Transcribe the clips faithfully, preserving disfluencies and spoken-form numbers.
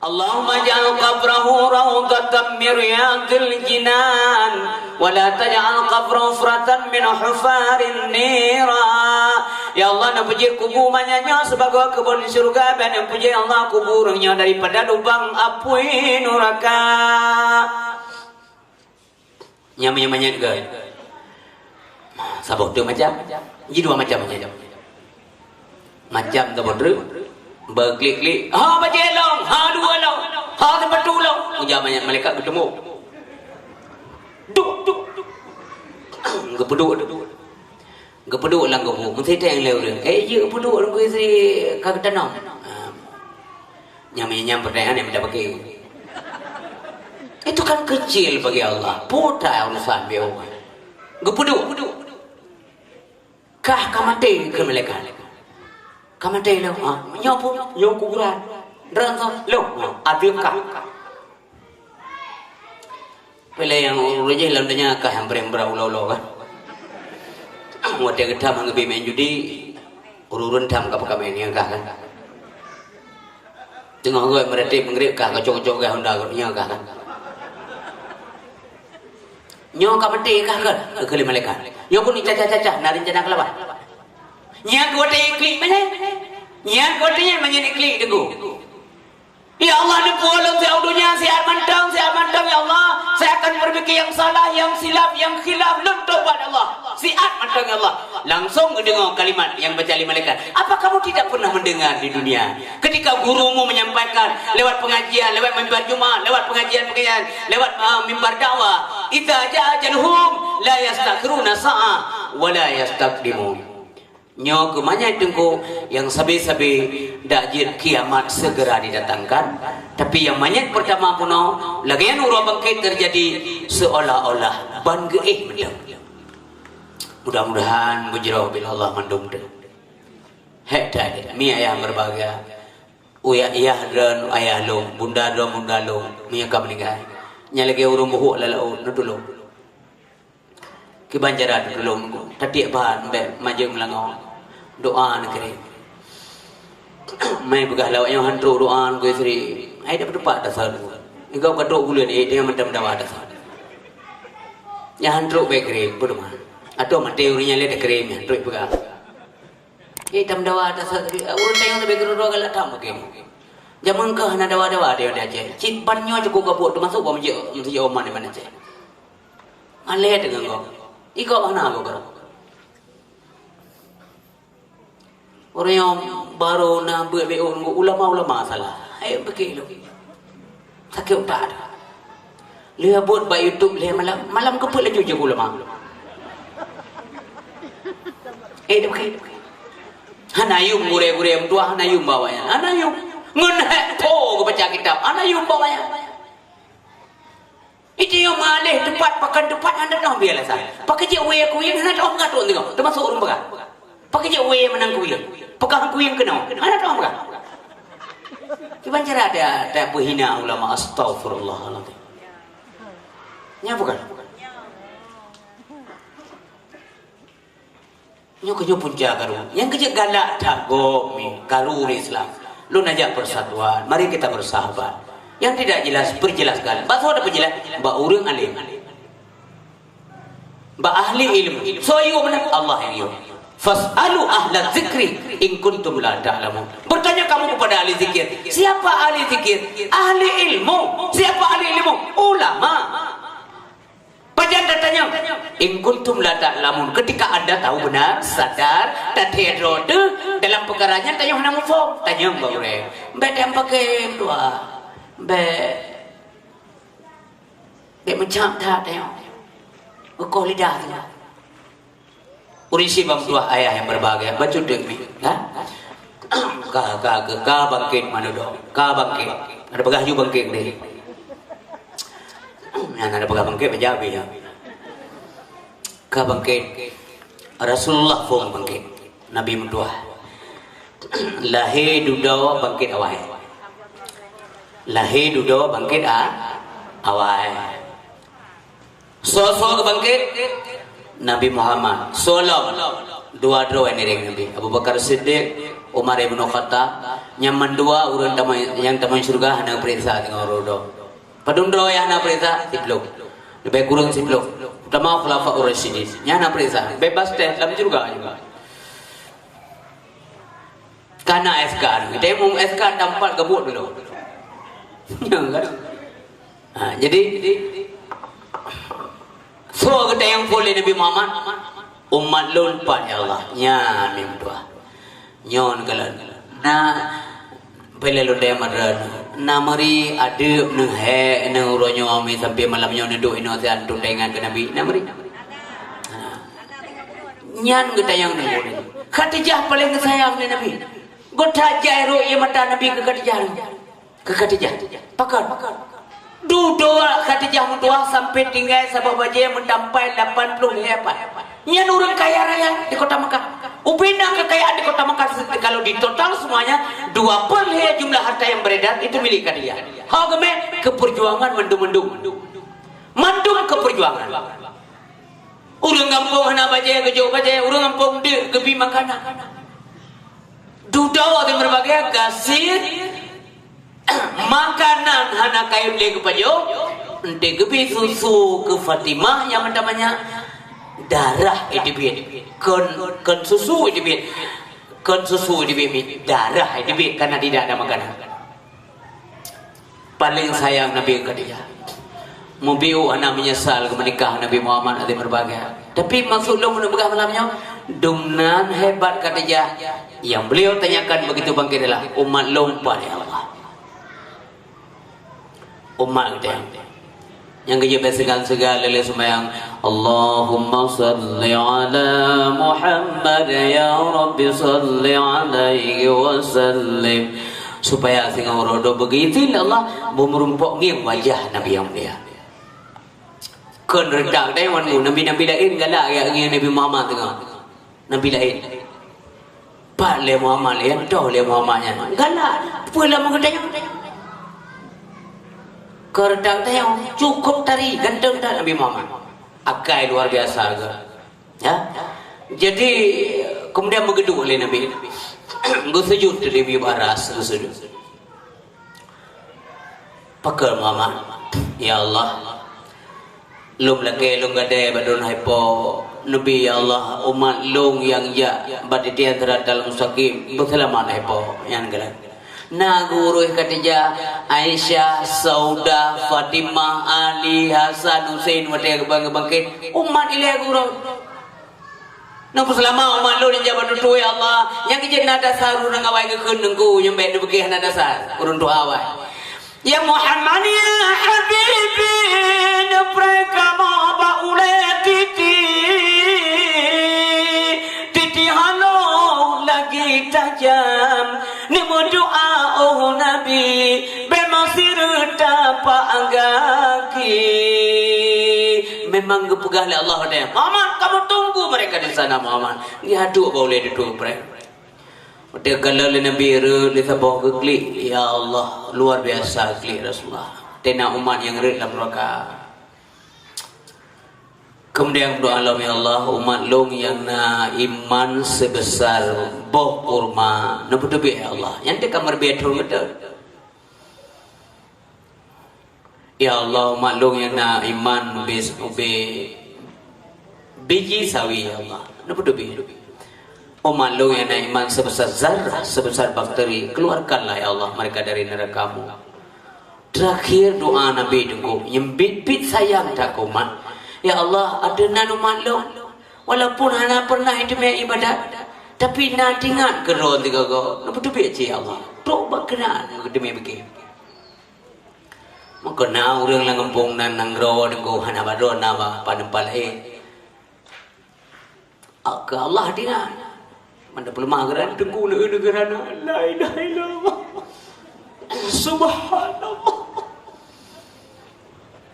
Allahumma ij'al qabrahu raudhatan min riyadhil jinan, wa la taj'al qabrahu hufratan min hufarin niran. Ya Allah, neupeujeuet kubu manyak nyoe sibagoe keubon syeuruga, bèk neupeujeuet, ya Allah, kubu ureueng nyoe daripada lubang apui nuraka. Nyang manyét-manyét ke? Saboh teuk macam. Ji dua macam manyét. Macam saboh teuk. Beuklik-klik. Ha, bajèe lôn. Ha, dua lôn. Ha, sipatu lôn. Ujar manyét malaikat geuteumô. Duk, duk, duk. Geupeuduek, duk. Geupeuduek lam gubuk, meusiténg lé ureueng. "Eh, jeuet peuduek Teungku Yusri ka geutanom?" Ah. Nyang, nyang pertanyaan nyang mita paké. Itu kan kecil bagi Allah. Putai urusan bieu. Geupeuduek. "Kah ka maté," kheun malaikat. "Ka maté lom." Ah, "Nyoe peue?" "Nyoe kuburan." "Droeneuh?" "Lom." Ah, "Adeuk kah." Peureulèe nyang ureueng jih lam donya kah nyang breng bra ulo-ulo kan. Watèe geutam ngon geubi main judi, ureueng-ureueng tham ka peukamen nyan kah kan. Teungoh gèt meuratéb meungréb kah keucok-keucok gèt honda geuh nyan kah kan. Nyoe ka maté kah kan? Kheun lé malaikat. Nyoe pun cacah-cacah na reuncana keulawan. Nyan keuh watèe iklik manyét. Nyan keuh watèe nyan manyét iklik teungku. Ya Allah, neupeue lôn siat u donya, siat mantong, siat mantong, ya Allah. Saya akan berpikir yang salah, yang silap, yang khilaf, lôn tobat, ya Allah. Siat mantong, ya Allah. Langsung geudeungoe kalimat nyang baca lé malaikat. Apa kamu tidak pernah mendengar di dunia? Ketika gurumu menyampaikan lewat pengajian, lewat mimbar Jumat, lewat pengajian-pengajian, lewat, uh, mimbar dakwah. "Idza jaa ajaluhum la yastakhiruna sa'ah wa la yastaqdimun." Nyoe keuh manyét teungku nyang sabe-sabe dak jeuet kiamat segera didatangkan, tapi nyang manyét pertama bunoe lagèe nyan uroe bangkét terjadi seolah-olah ban geuéh mantong. Mudah-mudahan beujroh bak Allah mandum teuh. Hék that, mi ayah berbahagia. Uyak yah droen ayah lôn, bunda droen bunda lôn, mi ka meuninggai. Nyan lagèe ureueng buhuk lam laôt, neutulông. Kiban cara teutulông, tatiek ban bèk majeueng meulangoe. Doa neukirém. Meupeugah lawak nyoe han trok doa keu istri. Ai dak teupat dasar tu. Igob ka trok buleuen, eh, teungoh mantong dawa dasar. Nyan han trok bèk kirém, peue teuma. Atau maté ureueng nyan lé takirém nyan, trok peugah. Eh, tam dawa dasar, ureueng tanyoe sabe keudroe-droe galak tam bagi. Jameun keuh hana dawa-dawa di Aceh. Cit ban nyoe cukôp gabuk teumasuk bak meuseujid, meuseujid Oman di mana Aceh. Malèe teungoh gob. Igob hana gob. Ureueng nyang barô na beuet B O ngon ulama-ulama salah. Hai beuki lôn. Sakét utak dah. Lheueh buet bak YouTube lheueh malam, malam keupeue laju jeuet ulama. Eh, dah beuki. Hana yum gurèe-gurèe meutuah, hana yum bak awaknyan. Hana yum. Ngon hek po geubaca kitab, hana yum bak awaknyan. Itu nyang malèe teupat, pakan teupat hana teuh biasa. Pakai jeuet wèe kuyeng hana teuh meugatot teuh. Teumasuk ureueng peugah. Pakai jeuet wèe meunang kuyeng. Peugah kuyeng keunoe. Hana teuh peugah. Kiban cara ta, ta peuhina ulama, astagfirullahalazim. Nya bukan. Nyoe keuh nyoe punca karu. Nyang keuh jeuet galak that gob mi karu ureueng Islam. Lôn ajak persatuan, mari kita bersahabat. Yang tidak jelas, perjelaskan. Bak soe tapeujeulaih? Bak ureueng alim. Bak ahli ilmu. Soe yue meunan? Allah nyang yue. Fas'alu ahla dzikri in kuntum la ta'lamun. Bertanya kamu kepada ahli zikir. Siapa ahli zikir? Ahli ilmu. Siapa ahli ilmu? Ulama. Pajan tatanyong? In kuntum la ta'lamun. Ketika anda tahu benar, sadar, tathèe droe teuh dalam peukara nyan, tanyoe hana muphom, tanyong bak gurèe. Bèk tanyong paké meutuah. Bèk. Bèk meucab that tanyong. Geukoh lidah teuh. Ureueng syiek bak meutuah ayah nyang berbahagia, bacut deuk mi, ha? Ka, ka, ka, ka bangkét manoe dong, ka bangkét. Ada peugah ju bangkét deh. Nyan ada peugah bangkét, bajak habéh nyan. Ka bangkét. Rasulullah phôn bangkét. Nabi meutuah. Lahé dudoe bangkét awai. Lahé dudoe bangkét a-, awai. Soe-soe geubangkét? Nabi Muhammad. Soe lom? Dua droe nyang ngieng Nabi. Abu Bakar Siddiq, Umar Ibnu Khattab, Nyang mandua ureuëng tamong, nyang tamong syeuruga hana peuriksa teungoh rodo. Padum droe nyang hana peuriksa? Siplôh. Leubeh kureueng siplôh. Utama khulafa ur-rasyidin. Nyang hana peuriksa. Bebas teh lam syeuruga juga. Kana S K. Kita umum S K tampat gabut dulu. Ya kan? Ha, jadi, soe geutanyoe phon lé Nabi Muhammad? Umat lôn pat, ya Allah. Nyan meutuah. Nyoe kalon. Na, bela lôn dayah madra. Na meuri adeueb neuh, hek neuh uroe nyoe mi sampai malam nyoe neuduek inoe siat teuingat keu Nabi. Na meuri. Ha. Nyan geutanyoe neuh. Khadijah paléng geusayang lé Nabi. Geutajai rot ie mata Nabi keu Khadijah. Keu Khadijah. Pakon? Dudoe Khadijah meutuah sampai tinggai saboh bajée meutampai lapan ploh lhée pat. Nyan ureuëng kaya raya di kota Mekah. Ubena kekayaan di kota Mekah, kalau di total semuanya, dua per lhée jumlah harta yang beredar itu milik Khadijah. Ho geumé? Keu peujuangan mandum-mandum. Mandum keu peujuangan. Ureuëng gampông hana bajée geujok bajée, ureuëng gampông deuk geubi makanan. Dudoe di meureubagai gasien, makanan hana kayém lé geupajoh, enté geubi susu keu Fatimah nyang meutamanya, darah iteubiet. Kon, kon susu iteubiet. Kon susu iteubiet mi, darah iteubiet karena tidak ada makanan. Paléng sayang Nabi Khadijah. Mubiu hana meunyeusal geumeunikah Nabi Muhammad di meureubagai. Tapi maksud lôn keuneuk peugah malam nyoe, dumnan hebat Khadijah. Yang beliau tanyakan begitu bangkit adalah umat lôn pat, ya Allah. Umat geutanyoe. Nyang geujeuet bak seugan-seugan lé-lé seumayang, "Allahumma salli ala Muhammad, ya Rabbi salli alaihi wa sallim." Supaya singoh uroe droe beugitin lé Allah, beumeurumpok ngieng wajah Nabi nyang mulia. Kon reutak dai wan mu, nabi-nabi laén galak jak ngieng Nabi Muhammad teungoh. Nabi laén. Pat lé Muhammad lé, toh lé Muhammad nyan. Galak, peue lam geutanyoe? Keu reutak tanyoe, cukup tari, ganteng that Nabi Muhammad. Akai luar biasa ke. Ya. Jadi, kemudian meugeudok lé Nabi. Geusujud di Nabi baras, geusujud. Pakon Muhammad, "Ya Allah, lôn lakée lôn gadée bak droeneuh hai po Nabi, ya Allah, umat lôn nyang jak bak titian siratal mustaqim, beuseulamat hai po." Nyan keunan. Na geuurôh Khadijah, Aisyah, Saudah, Fatimah, Ali, Hasan, Husein, watée geubang-, geubangkét, umat ilée geuurôh. Neupeuseulamat umat lôn nyang jak bak tutue, ya Allah. Nyang keu jeuet na dasar ureuëng awai geukheun teungku, nyang bék neubeuki hana dasar ureuëng tuha awai. Ya Muhammad, ya Habibi, neupreh kamoe bak ulée titi. Titi hana lagi tajam. Neumeudoa, oh Nabi, bék meusireut tapak gaki. Memang geupeugah lé Allah deh, "Muhammad, kamu tunggu mereka di sana, Muhammad." Geujak duek bak ulée tutue preh. Watée geulheueh lé Nabi rhot lé saboh geuklik, ya Allah, luar biasa klik Rasulullah. Tena umat nyang rhot lam neuraka. Kemudian doa lom, "Ya Allah, umat lôn nyang na iman seubesar boh kurma." Neupeuteubiet, ya Allah. Nyan teuka meureubiet thon beutôi. Ya Allah, umat lôn nyang na iman ubé, ubé biji sawi, ya Allah. Neupeuteubiet. Umat lôn nyang na iman seubesar zarrah, seubesar bakteri, keluarkanlah, ya Allah, mereka dari neraka-Mu. Terakhir doa Nabi teungku, nyang biet-biet sayang that keu umat. Ya Allah, ateueh nan umat lôn, walaupun hana pernah jiteumé ibadat, tapi na teuingat keu droe sigoe-goe. Neupeuteubiet cit, ya Allah. Trok bak keunan geuteumé beuke. Maka na ureuëng lam gampông nan nanggroe teungku hana bak droe na bak paneumpat laén. Keu Allah tinggai. Mantong peuleumah geuran teungku lé neugeuran, la ilaha illallah. Subhanallah.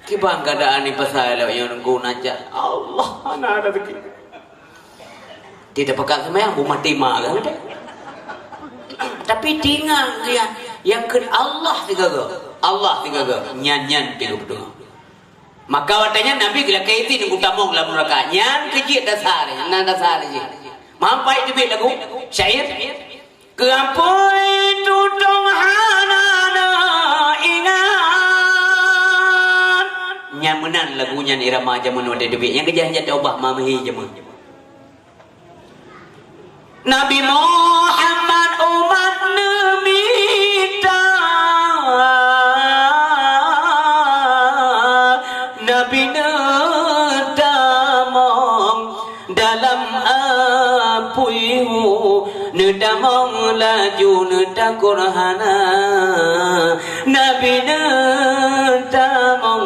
Kiban keadaan ni pasal lewat nyang teungku najak. Allah, hana ada rezeki. Tidak pekat semayang, bu mati ma kan? Tapi tinggai dia yang ke Allah tiga ga. Allah tiga ga. Nyan-nyan tiga betul. Maka watée nyan Nabi geulakée idhin utamong lam neuraka. Nyan keuh jeuet dasar, na dasar jih. Mampai teubiet lagu syair. Keuapui tu Nan lagu nyan irama jameun watèe teubiet. Nyang keujah jatoh bah mamihi jameun. Nabi Muhammad umat neumita, Nabi neutamong dalam apui hu, neutamong laju neutakot hana. Nabi neutamong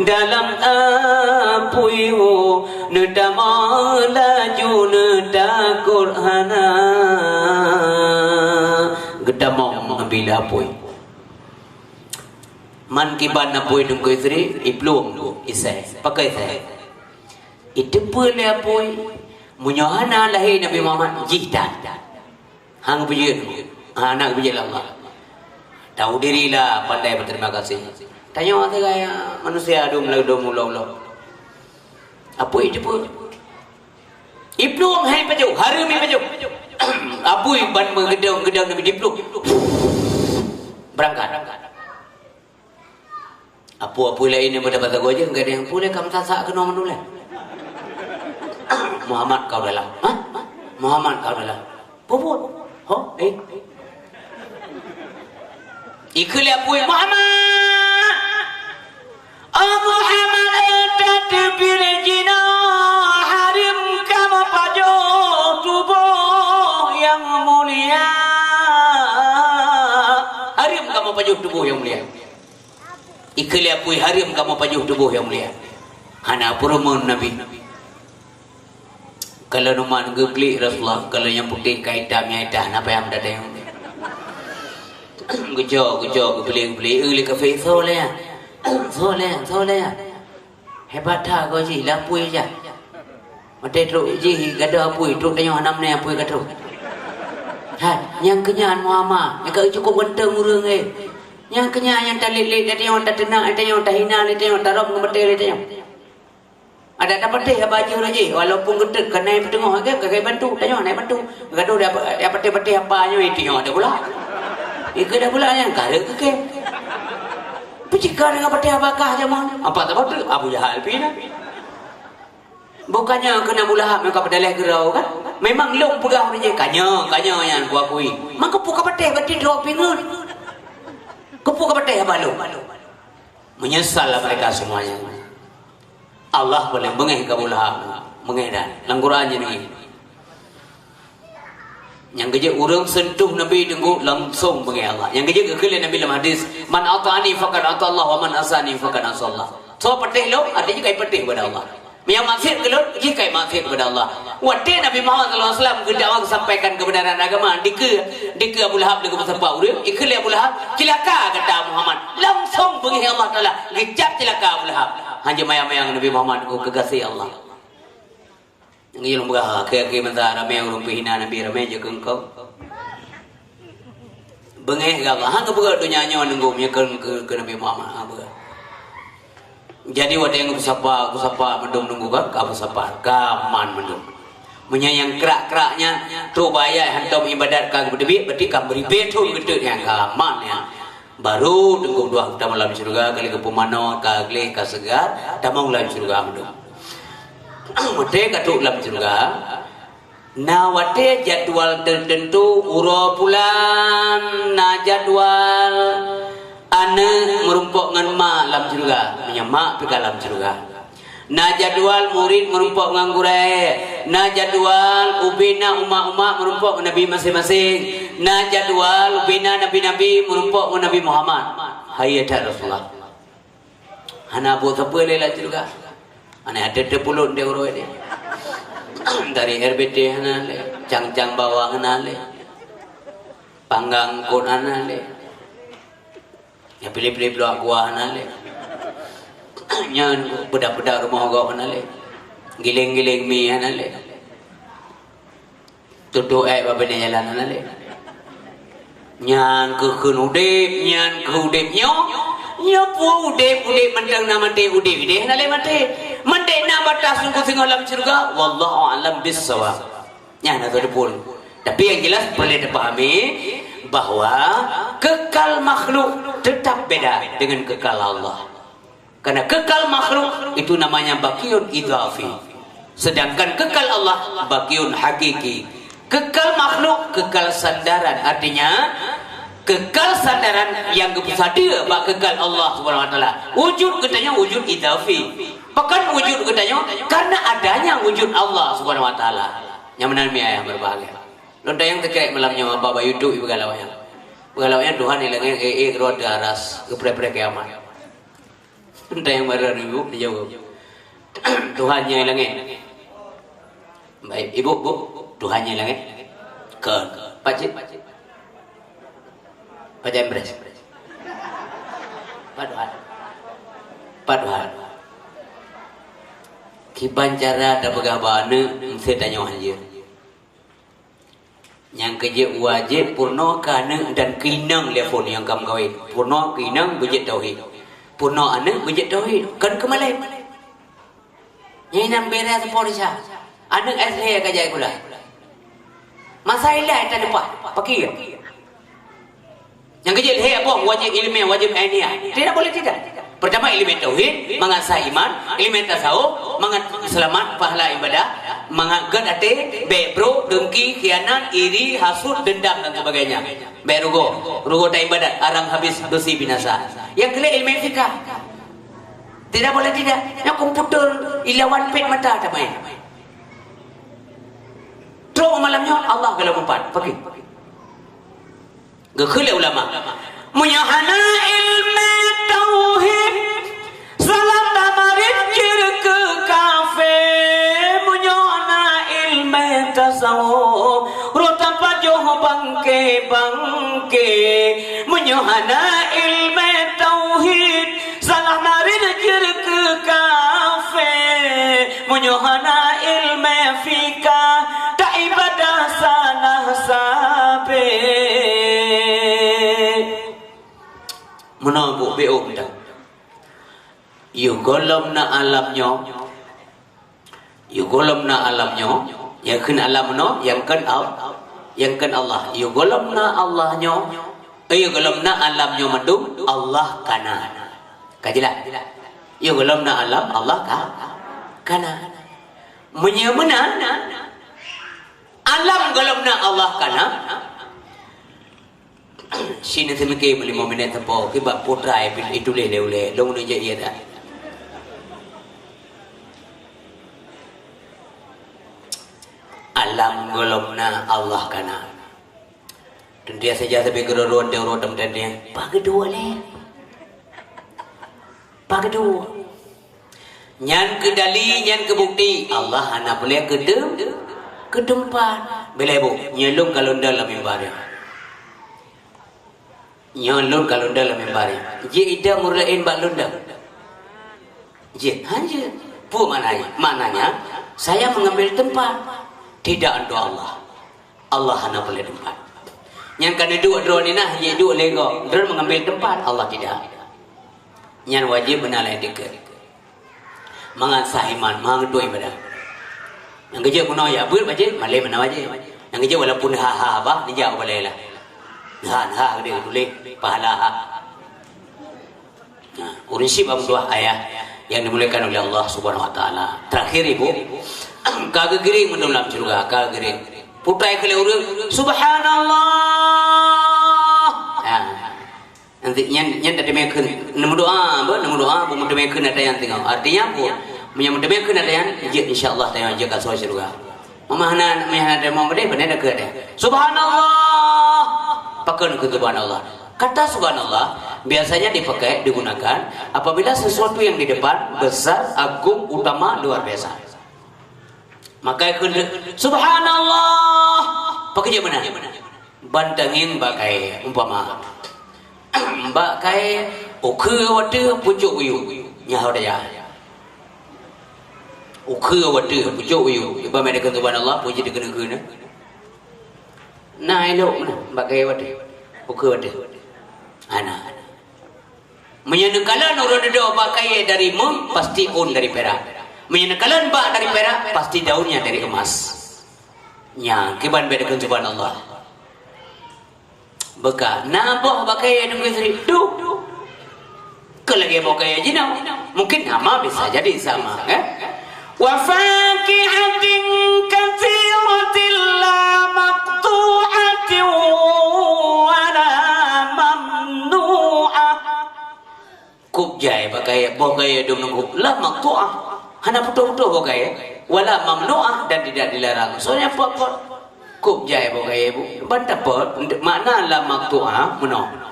dalam apui hu, neutamong laju neutakot hana. Geutamong Nabi lam apui. Man kiban apui Teungku Idris, iplueng isai. Pakon isai? Iteupeue lé apui. Meunyoe hana lahé Nabi Muhammad, jih that. Hana geupeujeut. Hana geupeujeut lé Allah. Tahu dirilah pandai berterima kasih. Tanyoe sagai manusia dum ladom ulo-ulo. Apui iteupeue. Iplueng hai pajoh, hareuem ipajoh. Apui ban meugeudong-geudong Nabi diplueng. Berangkat. Apui-apui laén nyang beudapat sagoe jeuet, gadéh nyang pulé ka meusasak keunoe mandum lé. Muhammad kau dalam. Hah? Muhammad kau dalam. Puput. Ho? Eh? Ikheun lé apui, "Muhammad! Oh Muhammad, eh, tateubiet jinoe hareuem kamoe pajoh tuboh nyang mulia. Hareuem kamoe pajoh tuboh nyang mulia." Ikheun lé apui, "Hareuem kamoe pajoh tuboh nyang mulia." Hana peurumoh Nabi. Kalau numan geuklik Rasulullah, kalau nyang putéh ka itam, nyang itam na payah meudatang. Geucok, geucok, geubeli, geubeli, eh, lé kafé, "Soe lé nyan? Soe lé nyan? Soe lé nyan?" Hebat that goe jih, lé apui jak. Watèe trok jih gadoh apui, trok tanyoe hana meunan apui ka trok. Hai, nyang keunyan Muhammad, nyang ka cukôp ganteng ureueng, eh. Nyang keunyan nyang talét-lét lé tanyoe, tateunak lé tanyoe, tahina lé tanyoe, tarông keu maté lé tanyoe. Adak tapatéh haba jih uroe jih, walaupun geuteuk keunan peuteungoh, ka kai bantu, tanyoe hana bantu. Gadoh dia, dia patéh-patéh haba nyoe, tanyoe ada pula. Ikeu ada pula nyang kareueng keu kèe. Peucikar ngon patéh haba kah jameun. Apa tapatéh? Abu Jahal pih na. Bukannya keunan Abu Lahab nyang ka peudaleh geurau kan? Memang lôn peugah uroe jih, ka nyoe, ka nyoe nyan kuakui. Maka peue ka patéh, berarti droe pih ngeut. Keupeue ka patéh haba lôn? Meunyesallah mereka semuanya. Allah paléng beungéh keu Abu Lahab. Beungéh that. Lam Quran jih nyoe. Nyang geujeuet ureueng sentuh Nabi Teungku langsong beungéh Allah. Nyang geujeuet geukheun lé Nabi lam hadis, "Man ata'ani faqad ata'allah, wa man asani faqad asallah." Soe patéh lôn, artinya ka ipatéh ubak Allah. Nyang maksiet keu lôn, jih ka imaksiet ubak Allah. Watèe Nabi Muhammad sallallahu alaihi wasallam geudakwah geusampaikan keubeunaran agama, dikeue, dikeue Abu Lahab lé geupeusapa ureueng, ikheun lé Abu Lahab, "Cilaka gata Muhammad." Langsong beungéh Allah Taala, geucab cilaka Abu Lahab. Hana jimayang-mayang Nabi Muhammad keu keugaséh Allah. Nyang lôn peugah, akhé-akhé masa ramé ureueng peuhina Nabi, ramé jeuet keu engkau. Beungéh gata, hana peugah donya nyoe neunggom, nyoe keu, keu, keu Nabi Muhammad, hana peugah. Jadi, watèe geupeusapa, geupeusapa mandum neunggom ka, ka geupeusapa, ka man mandum. Meunyoe nyang krak-krak nyan, trok bak ayat hantom ibadat ka geupeubiet, berarti ka meuribèe thôn geuteuk nyan, ka man nyan. Baru teungku dua tamong lam syeuruga, kali geupeumanoe, ka gleh, ka seugar, tamong lam syeuruga mandum. Watèe ka trok lam syeuruga, na watèe jadwal teuteuntu, uroe bulan na jadwal aneuk meurumpok ngon ma lam syeuruga, meunyoe ma pih ka lam syeuruga. Na jadwal murit meurumpok ngon gurèe. Na jadwal ubena umat-umat meurumpok ngon nabi maséng-maséng. Na jadwal ubena nabi-nabi meurumpok ngon Nabi Muhammad. Hai that Rasulullah. Hana buet sapeue lé lam syeuruga. Hana ada teupulot di uroe nyoe. Dari R B T hana lé, cang-cang bawang hana lé. Panggang kot hana lé. Nyang pilih-pilih bloe kuah hana lé. Nyan beudak-beudak rumoh gob hana lé. Giléng-giléng mi hana lé. Tutoe ék bak binéh jalan hana lé. Nyan keuh kheun udép, nyan keuh udép nyoe. Nyoe peue udép, udép mantong na maté udép, idéh hana lé maté. Mandé na batas teungku singoh lam syeuruga, wallahu a'lam bissawab. Nyan hana teupeu. Tapi yang jelas peureulèe teupahami bahwa kekal makhluk tetap beda dengan kekal Allah. Karena kekal makhluk itu namanya baqiyun idhafi. Sedangkan kekal Allah baqiyun hakiki. Kekal makhluk, kekal sandaran. Artinya, kekal sandaran nyang geupeusadeue bak kekal Allah Subhanahu wa Taala. Wujud geutanyoe wujud idhafi. Pakon wujud geutanyoe? Karena adanya wujud Allah Subhanahu wa Taala. Nyang meunan mi ayah berbahagia. Lôn tanyong teukrek malam nyoe bak YouTube ibu galau nyan. Ibu galau nyan Tuhan ilangé, eh, eh, keudroe di aras, geupreh-preh kiamat. Entah nyang marah ibu dijawab. Tuhan nyang langét. Baik, ibu, bu, Tuhan nyang langét. Kon. Pak Cik. Pak Cik Empress. Pak Tuhan. Pak Tuhan. Kiban cara tapeugah bak aneuk, meusti tanyoe hanjeuet. Nyang keujeuet wajéb peurunoe keu aneuk dan keu inong lé phon nyang ka meukawen. Peurunoe keu inong beujeuet tauhid. Peurunoe aneuk beujeuet tauhid, kon keu malém. Nyang inong beda seupôt Isa. Aneuk S D ka jai sikula. Masa ilai tadeupah, pakri. Nyang keujeuet lhèe boh wajéb ileumèe, wajéb ainiah. Tidak boleh tidak. Pertama, ileumèe tauhid, mangat sah iman, ileumèe tasawuf, mangat seulamat pahala ibadah, mangat gèt até, bèk brok, dengki, khianat, iri, hasut, dendam dan sebagainya. Bèk rugoe, rugoe ta ibadat, arang habis, bersih binasa. Nyang keulhèe ileumèe fikah. Tidak boleh tidak. Nyang komputer, ilawan pet mata ta main. Trok malam nyoe, Allah galak meupat. Pakri. Geukheun lé ulama, meunyoe hana ileumèe tauhid, salam tamarit jeuet keu kafé. Meunyoe hana ileumèe tasawuf, roh tapajoh bangke-bangke. Meunyoe hana ileumèe tauhid, salam tamarit jeuet keu kafé. Meunyoe hana ileumèe fikah, ta ibadah salah sabé. Meunan bu, beuôt mantong. Yôh gohlom na alam nyoe. Yôh gohlom na alam nyoe. Nyang kheun alam nyoe, nyang kheun Al-, nyang kheun Allah. Yôh gohlom na Allah nyoe. Eh, yôh gohlom na alam nyoe mandum, Allah ka na. Ka jeulaih? Yôh gohlom na alam, Allah ka, ka na. Meunyoe meunan, alam gohlom na Allah ka na, sineuk teumike meulimong minèt teupeu, kiban putra ituléh lé ulèe, lôn neujak ié that. Alam gohlom na Allah ka na. Teuntèe saja sabe keudroe-droe teuh uroe teumeuteunteue. Pageudue lé. Pageudue. Nyan keudali, nyan keubukti. Allah hana peureulèe keu teum-, keu teumpat. Bilai bu, nyoe lôn ka lôn dong lam mimbar nyoe. Nyoe lôn ka lôn dong lam mimbar nyoe. Jeuet idong ureueng laén bak lôn dong? Jeuet, hanjeuet. Peue maknanya? Maknanya, saya mengambil tempat. Tidak untuk Allah. Allah hana peureulèe teumpat. Nyan ka neuduek droeneuh nah, jeuet duek lé gob. Droeneuh mengambil tempat, Allah tidak. Nyan wajéb beuna lé dikeue. Mangat sah iman, mangat beutôi ibadah. Nyang keujeuet bunoe jak beuet wajéb, malém hana wajéb. Nyang keujeuet walaupun ha-ha bah, neujak u balèe lah. Ha-ha geude tuléh pahala ha. Nah, ureueng syiek bak meutuah ayah yang dimuliakan oleh Allah Subhanahu wa Taala. Terakhir, Ibu, ka geugiring mandum lam syeuruga, ka geugiring. Putai keu lé ureueng, "Subhanallah." Nah, nanti nyan, nyan tateumé kheun, neumeudoa, bah, neumeudoa, bah, meuteumé kheun ata nyan teungoh. Artinya apa? Meunyoe meuteumé kheun ata nyan, jeuet, insya Allah, ata nyan jeuet ka soe syeuruga. Mama hana, mama hana teurimong keudeh, pane na keu deh. Subhanallah. Pakon keu subhanallah? Kata subhanallah biasanya dipakai, digunakan apabila sesuatu yang di depan besar, agung, utama, luar biasa. Maka keu subhanallah. Pakon jeuet meunan? Ban tangieng bak kayèe, umpama. Bak kayèe, ukeue watèe pucôk uyueng. Nyan ho daya. Ukeue watèe pucôk uyueng. Iban meunan keu subhanallah, puji dikeue-keue na. Na ilok meunan, bak kayèe watèe. Ukeue watèe. Hana. Meunyoe neukalon uroe dudoe bak kayèe dari meuh, pasti ôn dari pirak. Meunyoe neukalon bak dari pirak, pasti daunnya dari emas. Nyan, kiban bèk dikeue subhanallah. Beuka, na boh bak kayèe nunggu istri, duek. Keu lagèe boh kayèe jinoe, mungkin nama bisa jadi sama, kan? Wa fakihatin katsiratin la maqtu'atin wa la mamnu'ah. Kôb jai boh kayèe, boh kayèe dum nunggu, la maqtu'ah. Hana putôh-putôh boh kayèe, wa la mamnu'ah, dan tidak dilarang. Soalnya apa? Kôb jai boh kayèe bu, ban tapot, makna la maqtu'ah meunoe.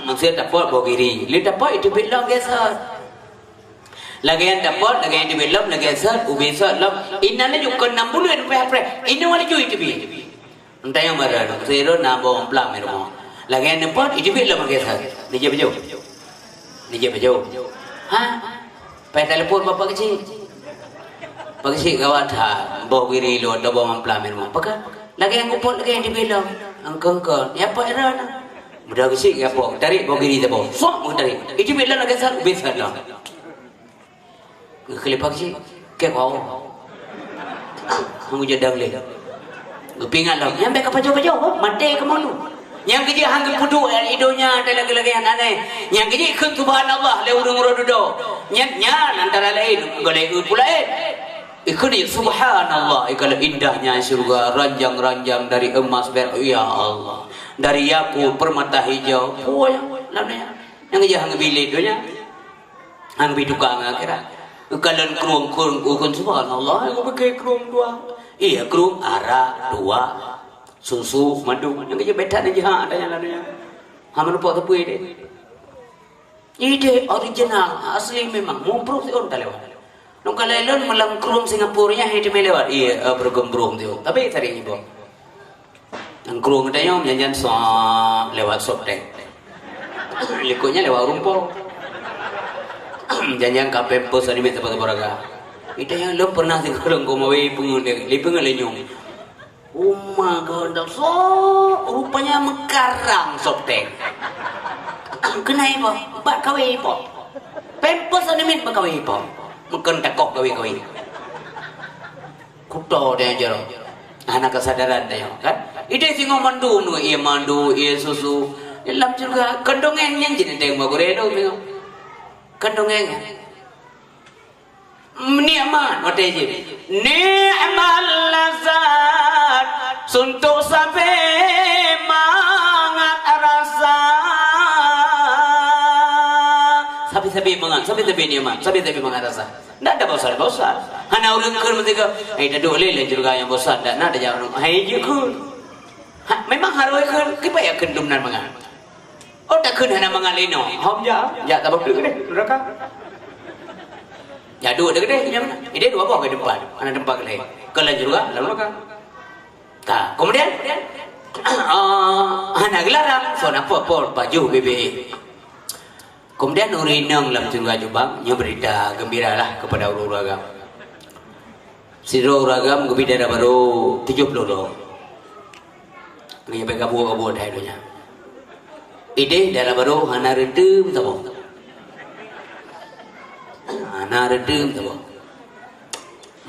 Maksud tapot boh giri. Lé tapot iteubiet lom lagèe sot. Lagèe nyan tapot, lagèe nyan iteubiet lom lagèe sot, ubé sot lom. Inan laju kon nam buleuen preh-preh. Inoe laju iteubiet. Entah nyang meureun, siro na boh amplam di rumoh. Lagèe nyan tapot iteubiet lom lagèe sot. Nijép bajèe. Nijép bajèe. Ha? Pai telepon bapak keuchik. Pak keuchik gawat that, boh giri lôn, boh amplam di rumoh. Pakon? Lagèe nyan kupot lagèe nyan iteubiet lom. Engkon-kon. Ya, Pak, ira na. Muda geuchik ya, Pak. Tarék boh giri saboh. Sok, tarék. Iteubiet lom lagèe sot, ubé sot lom. Geukheun lé Pak keuchik. Kèe kau. Hang ujeut dang lé. Geupeuingat lom. Nyan bèk kapajoh-pajoh, maté kamoe lom. Nyang keujeuet hana geupeuduek di donya dan lagèe-lagèe nyan aneh. Nyang keujeuet kheun subhanallah lé ureueng-ureueng dudoe. Nyan, nyan antara laén, golek eu pula, eh. Ikheun subhanallah, ikala indahnya syurga, ranjang-ranjang dari emas, perak, ya Allah. Dari yakut, permata hijau. Puih, lam nyan. Nyang keujeuet hana geubi lé donya. Hana geubi tukang akhirat. Kalon krueng-krueng, krueng, subhanallah, hana geubi krueng dua. Iya, krueng arak dua. Susu, madu, nyang keujeuet bèk that jihad ata nyang lalu nyan. Hana meurumpok teupeu idéh. Idéh original, asli memang, mubrôh siôn talewat. Nungka lé lôn meulam krueng Singapura nyan, hai teumé lewat. Iya, eh, beureuguem brôh siôn. Tapi tadi iboh. Nang krueng geutanyoe janjan sa lewat Softtek. Likotnya lewat rumpok. Janjan ka Pampers animet teupeu-teupeu raga. Ita nyang lôn pernah sikureueng komawe peungeut, lé peungeut lé nyong. Uma geudak sok, rupanya meukarang Softtek. Keunai boh, bak kawé boh. Pampers animet bak kawé boh. Meukeun takoh kawé-kawé. Kuto deh jero. Hana kesadaran deh, kan? Idéh singoh mandum, ié madu, ié susu. Lam syeuruga, kon dongeng nyang jeuet teuntèe bak gurèe lôn singoh. Kon dongeng. Nikmat watèe jih. Ni'mal lazat suntok sabe mangat rasa. Sabe-sabe mangat, sabe-sabe nikmat, sabe-sabe mangat rasa. Ndak ada bosan-bosan. Hana ureueng kheun meusigoe, "Hai, taduek lé lam syeuruga nyang bosan." Ndak na, tajak ureueng, "Hai, jeuet kheun." Ha, memang harôh kheun, kiban jak kheun dum nan mangat. Oh, takheun hana mangat lé inoe. Hom jak, jak tabah keu deh, neraka. Jak duek deh, deh, nyang mana? Idéh dua boh keu teumpat. Hana teumpat keu lé. Keu lam syeuruga, lam neraka. Ka, kemudian, ah, hana geularang, soe na po-po pajoh bibit. Kemudian ureueng inong lam syeuruga jubang, nyoe berita gembira lah kepada ureueng-ureueng agam. Sidroe ureueng agam geubi dara barô tujoh ploh lom. Nyoe bèk gabuk-gabuk dai donya. Idéh dara barô hana reuteuem saboh. Hana reuteuem saboh.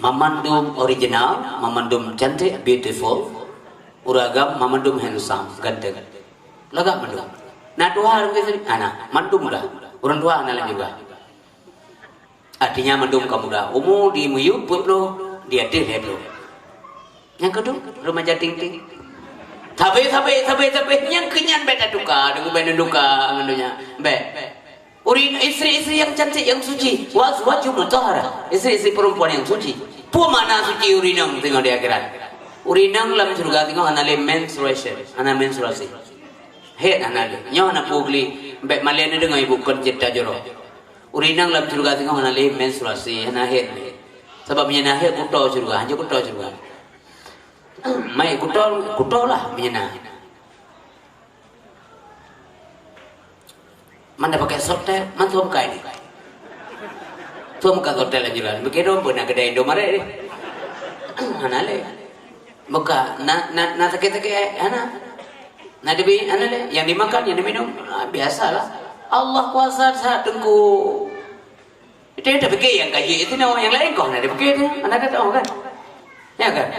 Mamandum original, mamandum cantik, beautiful. Ureueng agam mamandum handsome, ganteng. Lagak mandum. Na tuha ureueng keuh? Hana, mandum muda. Ureueng tuha hana lagak juga. Artinya mandum ka muda. Umu di miyueb peuet ploh, di ateueh lhèe ploh. Nyang keudua, remaja ting-ting. Sabe, sabe, sabe, sabe. Nyang keu nyan bèk tatuka, deungon bèk neutuka ngon donya. Bèk. Ureueng, istri-istri yang cantik, yang suci. Wa azwaju mutahharah. Istri-istri perempuan yang suci. Peue makna suci ureueng inong singoh di akhirat? Ureueng inong lam syeuruga singoh hana lé menstruation, hana menstruasi. Haid hana lé. Nyoe hana peue gli, bèk malèe neudeungoe ibu kon cit tajroh. Ureueng inong lam syeuruga singoh hana lé menstruasi, hana haid lé. Sabab meunyo na haid kuto syeuruga, hanjeuet kuto syeuruga. Mai kuto, kuto lah meunyo na. Mana pakai softtek, man tuan bukai ni. Tuan buka softtek laju lah. Mikir dong pun nak kedai Indomaret ni. Hana lé. Buka, na, na, na sakit-sakit, eh, hana. Na dibi, hana lé. Yang dimakan, yang diminum, ah, biasalah. Allah kuasa saat tengku. Itu yang terfikir yang kaji itu, no, yang lain kau hana terfikir tu. Hana ada tahu kan? Ya kan?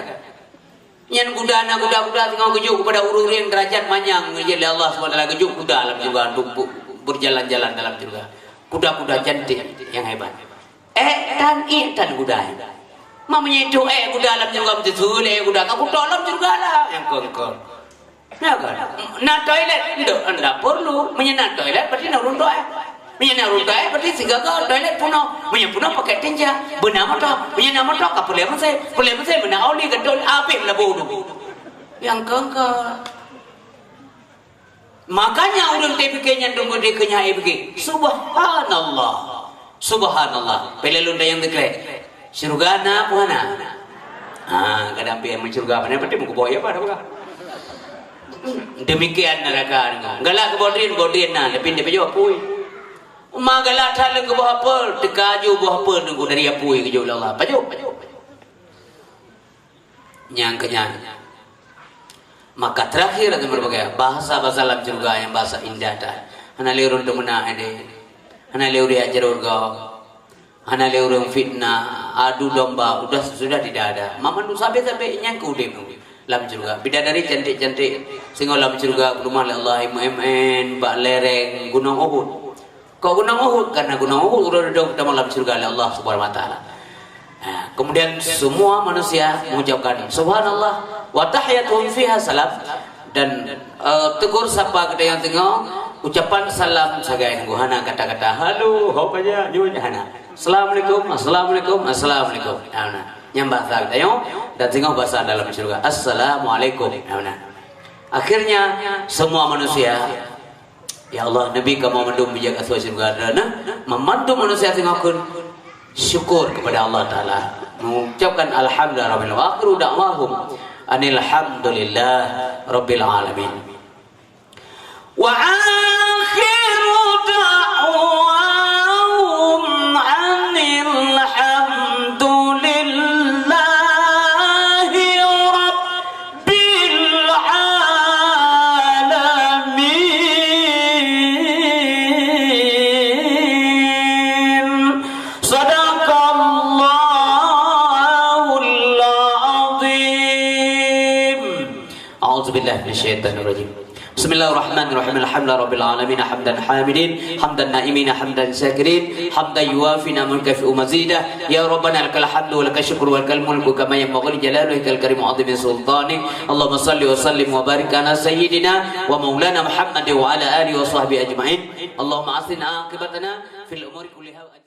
Nyan guda na guda-guda teungoh geujok keupada ureueng-ureueng deurajat manyang, geujok lé Allah Subhanahu Wa Taala geujok guda lam syeuruga untuk bu-, Berjalan-jalan dalam syurga. Kuda-kuda cantik yang hebat. Ék tan, ék tan kuda. Ma meunyoe ék kuda lam syurga, meuteuseu lé kuda, ka kutok lam syurga lah nyang keu-keu. Ya kan? Na toilet, ndak, ndak perlu. Meunyoe na toilet, berarti na ureueng toilet. Meunyoe na ureueng toilet, berarti sigaga toilet punoh. Meunyoe punoh, pakai tinja. Beuna moto. Meunyoe na moto, ka peureulée meusé. Peureulée meusé, beuna oli, geutôi, habéh meulabu dum. Nyang keu-keu. Makanya ureueng T P K nyan dong geude keu nyan T P K. Subhanallah. Subhanallah. Peureulée lôn tanyong teukrek. Syurga na peue hana? Ha, kadang pih meusyurga, mana penting meukeubah ya pada peugah. Demikian neraka ni. Galak keu bodrin, bodrin na, tapi dia pajoh apui. Ma galak that lé keu boh apel, teuka aju boh apel nunggu dari apui keu Allah. Pajoh, pajoh, pajoh. Nyang keunyan. Maka terakhir, bahasa-bahasa lam syurga nyang bahasa indah that. Hana lé ureueng teumeunak ideh. Hana lé ureueng jak jaroe gop. Hana lé ureueng fitnah, adu domba, udah sudah tidak ada. Ma manusia sabe-sabe nyang keu udeb lam syurga. Bidadari cantik-cantik singoh lam syurga, geupeuleumah lé Allah, imeuen bak lereng Gunong Uhud. Kok Gunong Uhud? Karena Gunong Uhud uroe dudoe geutamong lam syurga lé Allah Subhanahu wa Taala. Nah, kemudian semua manusia mengucapkan, "Subhanallah, wa tahiyyatuhum fiha salam." Dan, eh, tegur sapa geutanyoe singoh, ucapan salam sagai nunggu, hana kata-kata, "Halo, ho ka jak, nyoe jak," hana. "Assalamualaikum, assalamualaikum, assalamualaikum." Hana. Nyang bahasa geutanyoe, dan singoh bahasa dalam syurga, "Assalamualaikum." Hana. Akhirnya, semua manusia Ya Allah, neubi kamoe mandum bijak ateueh syeuruga Droeneuh, membantu manusia singoh kheun syukur kepada Allah Taala, mengucapkan alhamdulillah rabbil, wa akhiru da'wahum anil hamdulillah rabbil alamin. Wa akhiru da'wahum anil hamdulillahi rabb bil alamin. Sadaqallahul azim. A'udzubillahi minasyaitonirrajim. Bismillahirrahmanirrahim. Alhamdulillahirabbil alamin. Hamdan hamidin, hamdan na'imin, hamdan syakirin, hamdan yuwafi ni'amahu wa yukafi'u mazidah. Ya Rabbana lakal hamdu wa lakasy syukru wa lakal mulku kama yanbaghi li jalali wajhikal karim wa 'azimi sultanik. Allahumma shalli wa sallim wa barik ala sayyidina wa maulana Muhammad wa ala alihi wa sahbihi ajma'in. Allahumma ahsin aqibatana fil umuri kulliha.